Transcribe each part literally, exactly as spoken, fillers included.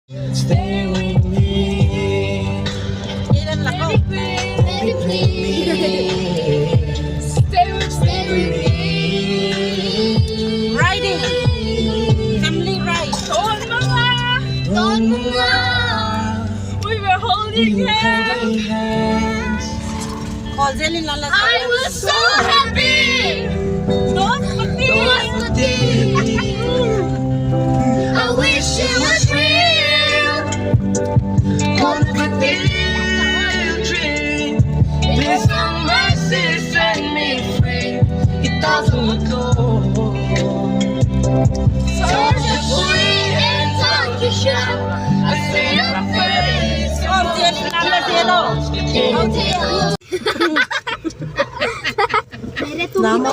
Stay with me. Stay with me. Stay with me. Riding. Family ride. Ton manga. Ton manga. We were holding hands. I was so happy. Dos peti. Dos peti. I wish it was real. Dos peti. This summer set me free. It doesn't look good. Such a sweet and lucky shot. I see your face. Lama.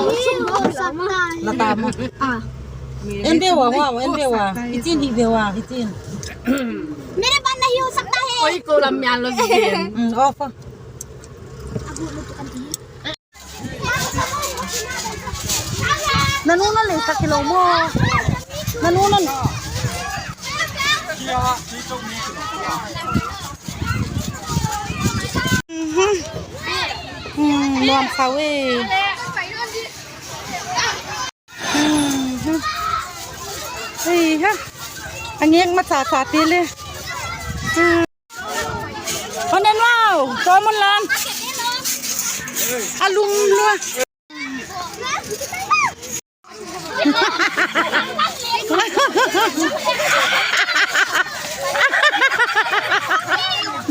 Lama. Ah. En be ua, ua, en be ua. Hichi'n hi be ua, hichi'n. मेरे पास नहीं हो सकता है। कोई कोलम में आलो जी। Hmm, off. Nanu na lei tak kilou maw. Nanu na. Mhm. Hmm, nuam sa e. Mhm. Hei ha. A ngek ma cha cha ti le. Hmm. Onen wow, to mun lan. A lum lua.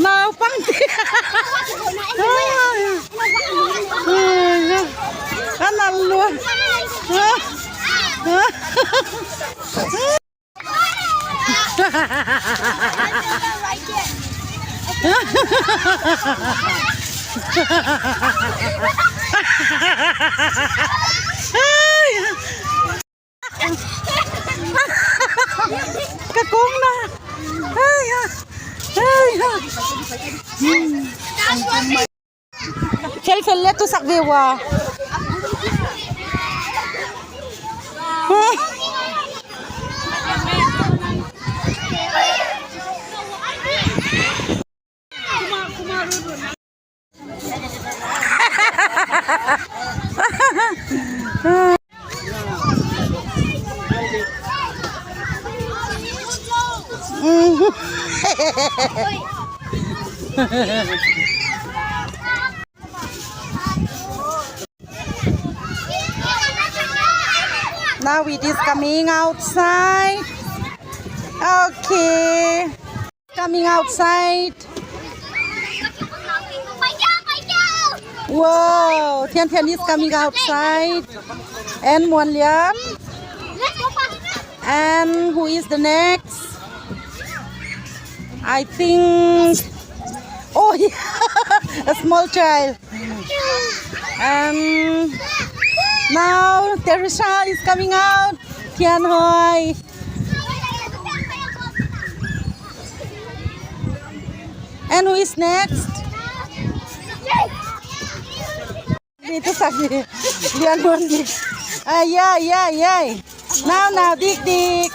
Naupang ti. Ana lua. Ka kong na. Ai, ai, ai. Fel fel le tu sak ve ua. Now it is coming outside. Okay. Coming outside. Wow, Tian Tian is coming outside. And Muan Lian. And who is the next? I think. Oh, yeah. A small child. And now Teresa is coming out. Tian Hoi. And who is next? Itu sabi. Lian Mon Dik. Ah, yeah, yeah, yeah. Now, now, Dik Dik.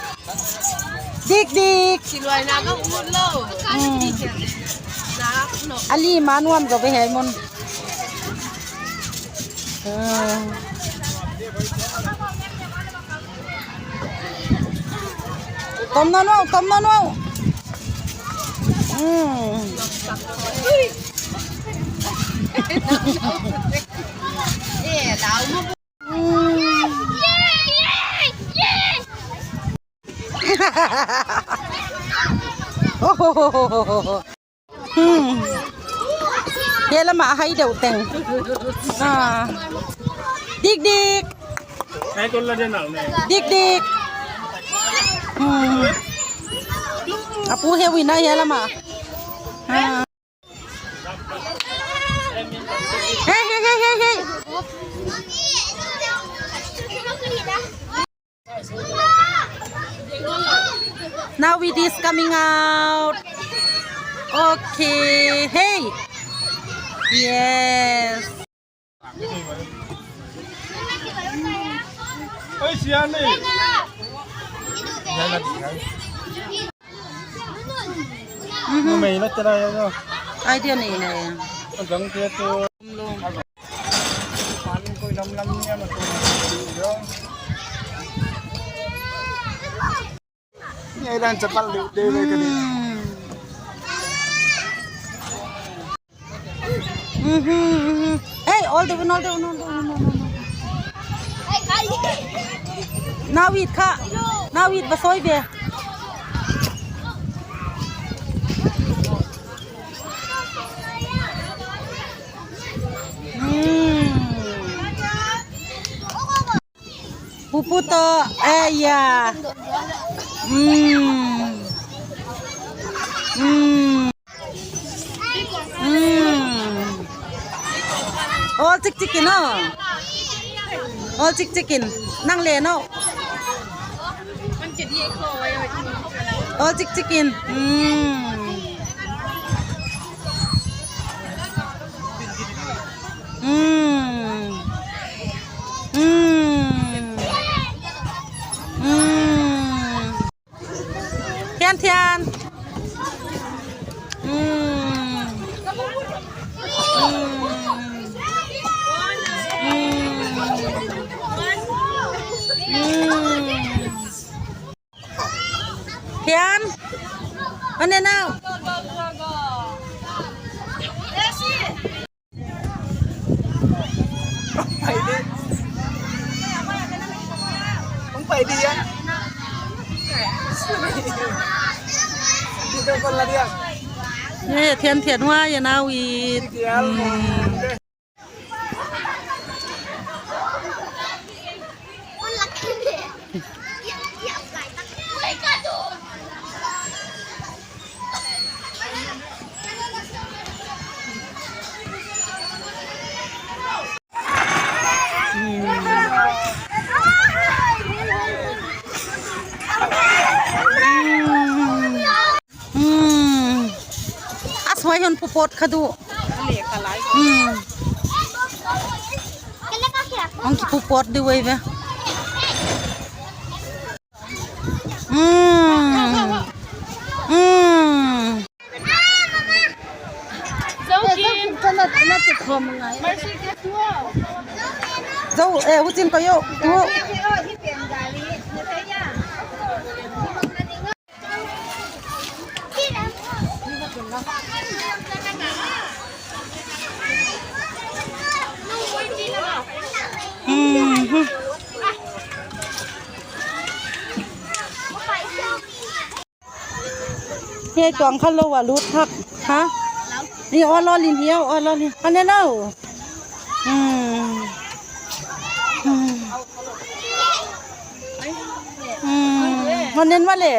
Dik Dik. Hmm. Ali, manuam ko be hai mon. Ah. Tom non wow, tom non wow. Hmm. Hmm. Oh. Hmm. Hiai lam ah hai deuh teng. Ah. Dik Dik. Dik Dik. Hmm. A pu he wina hiai lam ah. Ah. Hey, hey, hey, hey, hey. Now it is coming out. Okay. Hey. Yes. Oi, sian ni. Mhm. Numei na te lai a. Idea nei na e. Adang te tu. Lung. Pan koi lam lam ni ama tu. Ni ai dan chapal de de de ka ni. Hmm. Mhm, mhm. Hey, all the one, all the one, all the one, all the one, all the one. Now eat kha. Now eat, ba soi be. Mm. Pupu to, eh, ya. Mm. Mm. Mm. All chik chicken, no? All chik chicken. Nang le, no? All chik chicken. Mm. Mm. Mm. Mm. Thian, thian. Mm. Mm. Mm. Mm. Thian. Ane nau. Pai di. Hong pai di ya. Video call la dia. Ye, thian thian hua, ye nau i. Hmm. Hmm. A suai hon pupot kha du. Hmm. Hong kipupot di wei ve. Hmm. Hmm. Zo, eh, huchin ko yo. Tu. Mhm. Hiai tuang kha lou a lut hak. Ha? Ni o lo lin hiau, o lo lin. Ane nau. Hmm. Hmm. Hmm. Honen wale.